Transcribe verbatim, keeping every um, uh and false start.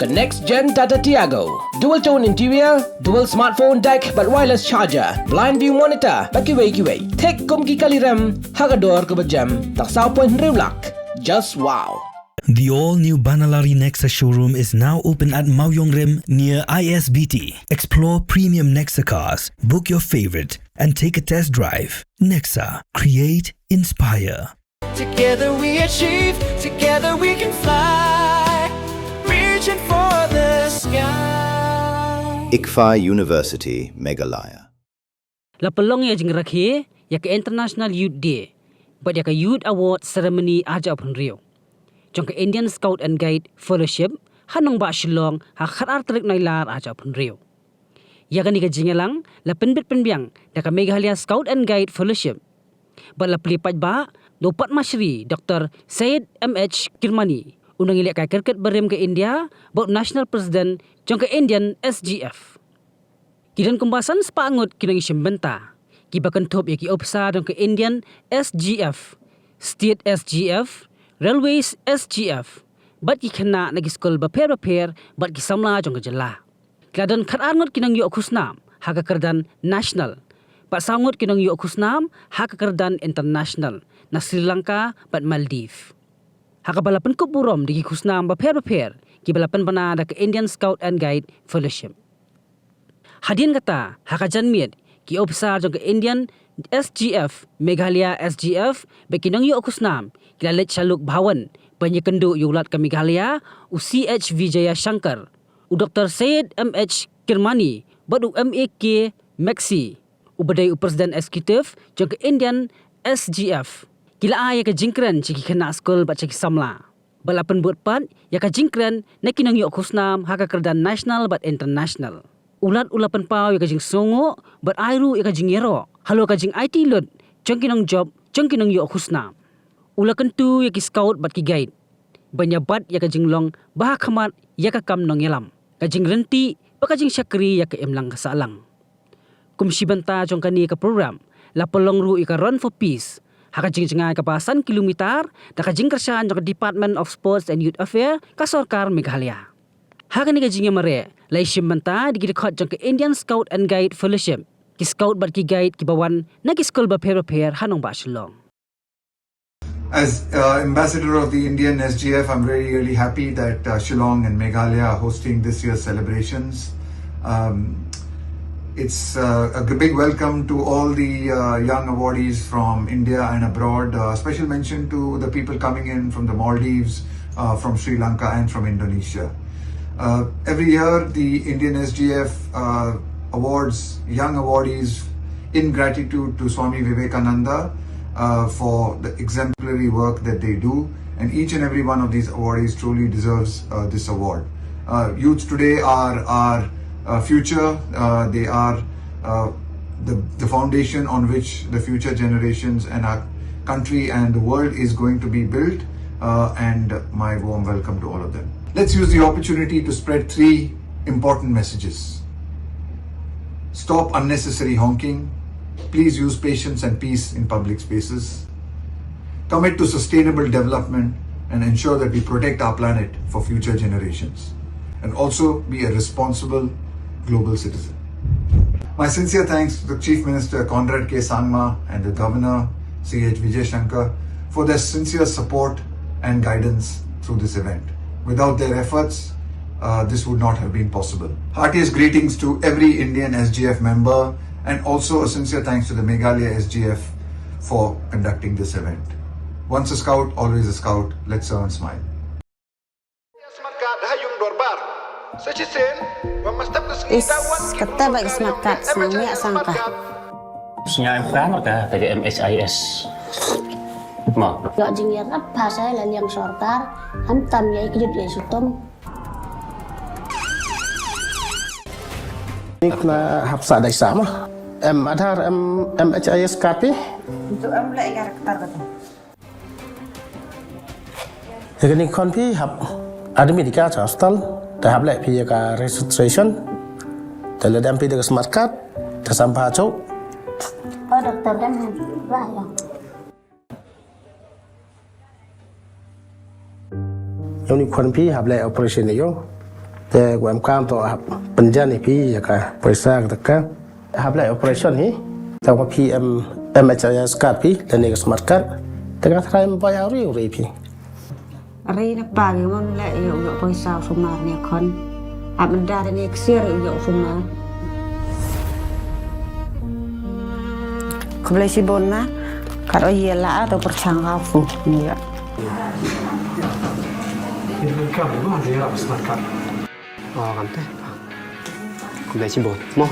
The next gen Tata Tiago. Dual tone interior, dual smartphone deck, bad wireless charger, blind view monitor, bad kiwei kiwei. Thik kum ki kali rem, ha ka dor kaba jem, tang saw point hynriew lak. Just wow. The all-new Banalari Nexa showroom is now open at Mawiong Rim near I S B T. Explore premium Nexa cars, book your favorite, and take a test drive. Nexa, create, inspire. Together we achieve, together we can fly. Reaching for the sky. ICFAI University, Meghalaya. La pynlong ïa ka jingrakhe ïa ka International Youth Day bad ïa ka Youth Award Ceremony arhajar arphew hynriew jong ka Indian Scout and Guide Fellowship ha nongbah Shillong ha khatar tarik Nailar arhajar arphew hynriew. Ïa kane ka jingïalang la pynbit pynbiang da ka Meghalaya Scout and Guide Fellowship bad la plie paidbah da u Padma Shri Doctor Syed M H Kirmani, u nongïalehkai cricket barim ka India, bad u National President jong ka Indian S G F. Ki don kumba san spah ngut ki nongïashim bynta, kiba kynthup ïa ki ophisar jong ka Indian S G F, State S G F, Railways S G F, bad ki khynnah na ki skul bapher bapher bad ki samla jong ka jylla. Ki la don khatar ngut ki nongïoh khusnam ha ka kyrdan national, bad saw ngut ki nongïoh khusnam ha ka kyrdan international na Sri Lanka bad Maldives. Ha kaba la pynkup burom da ki khusnam bapher bapher kiba la pynbna da ka Indian Scout and Guide Fellowship. Hadien kata, ha ka janmiet, ki ophisar jong ka Indian S G F, Meghalaya S G F, bad ki nongïoh khusnam ki la leit sha Lok Bhawan ban ïakynduh ïa u Lat ka Meghalaya, u C H Vijayashankar, u Doctor Syed M H Kirmani bad u M A K Maxi, uba dei u President Executive jong ka Indian S G F. Ki la ai ïa ka jingkren sha ki khynnah skul bad sha ki samla, bad la pynbud pat ïa ka jingkren na ki nongïoh khusnam ha ka kyrdan national bad international. U Lat u la pynpaw ïa ka jingsngewnguh bad ai ruh ïa ka jingïaroh halor ka jingaiti lut jong ki nongjop jong ki nongïoh khusnam. U la kyntu ïa ki scout bad ki guide ban ïa bat ïa ka jinglong ba ha khmat ïa ka kam nongïalam, ka jingryntih bad ka jingshakri ïa ka imlang ka sahlang. Kum shi bynta jong kane ka program, la pynlong ruh ïa ka Run for Peace ha ka jingjngai kaba san kilometer da ka jingkyrshan jong ka Department of Sports and Youth Affairs ka Sorkar Meghalaya. Ha kane ka jingïamareh la ïashim bynta da ki dkhot jong ka Indian Scout and Guide Fellowship, ki scout bad ki guide kiba wan na ki skul bapher bapher ha nongbah Shillong. As uh, ambassador of the Indian S G F, I'm very, really happy that uh, Shillong and Meghalaya are hosting this year's celebrations. Um, it's uh, a g- big welcome to all the uh, young awardees from India and abroad. Uh, special mention to the people coming in from the Maldives, uh, from Sri Lanka, and from Indonesia. Uh, every year, the Indian S G F uh, awards young awardees in gratitude to Swami Vivekananda uh, for the exemplary work that they do. And each and every one of these awardees truly deserves uh, this award. Uh, youth today are our uh, future. Uh, they are uh, the, the foundation on which the future generations and our country and the world is going to be built. Uh, and my warm welcome to all of them. Let's use the opportunity to spread three important messages. Stop unnecessary honking. Please use patience and peace in public spaces. Commit to sustainable development and ensure that we protect our planet for future generations. And also be a responsible global citizen. My sincere thanks to the Chief Minister Conrad K Sangma and the Governor C H Vijayashankar for their sincere support and guidance through this event. Without their efforts, uh, this would not have been possible. Heartiest greetings to every Indian S G F member and also a sincere thanks to the Meghalaya S G F for conducting this event. Once a scout, always a scout. Let's serve and smile. Is kata ba ka smart card sngewbha sangka. Sngewbha marka ta ka M H I S. Ma. Ïoh jingïarap ha sa la liang sorkar, ham tam ïa ki jut ïa sutum. Ni kena hap sa dai sa ma. Em Aadhaar, em M H I S card pi. Itu em lek ïa rektar kata. Ïa kane khon phi hap admit ïa ka cha hospital, te hap leh phi ïa ka registration, te lada em phi da ka smart card, te sam pha cho. Oh, doctor kan lah ya. Ïa une khon phi hap leh operation ïa u. Te u em kam to hap pynjan ïa phi ïa ka poisa ka taka. Hap leh operation hi. Te wa phi em M H I S card phi lane ka smart card. Te ka thrai em bai au ri u ri phi. Ri na pa ngi mon leh ïa u ïoh poisa u sumar ne khon. Hap menda ne ksiar ïa u ïoh u sumar. Khublei shibun ma. Kat o ïa la to pyrshang ka fu ïa. Ïa ka mo ïa la smart card. O kam te. Khublei shibun mo.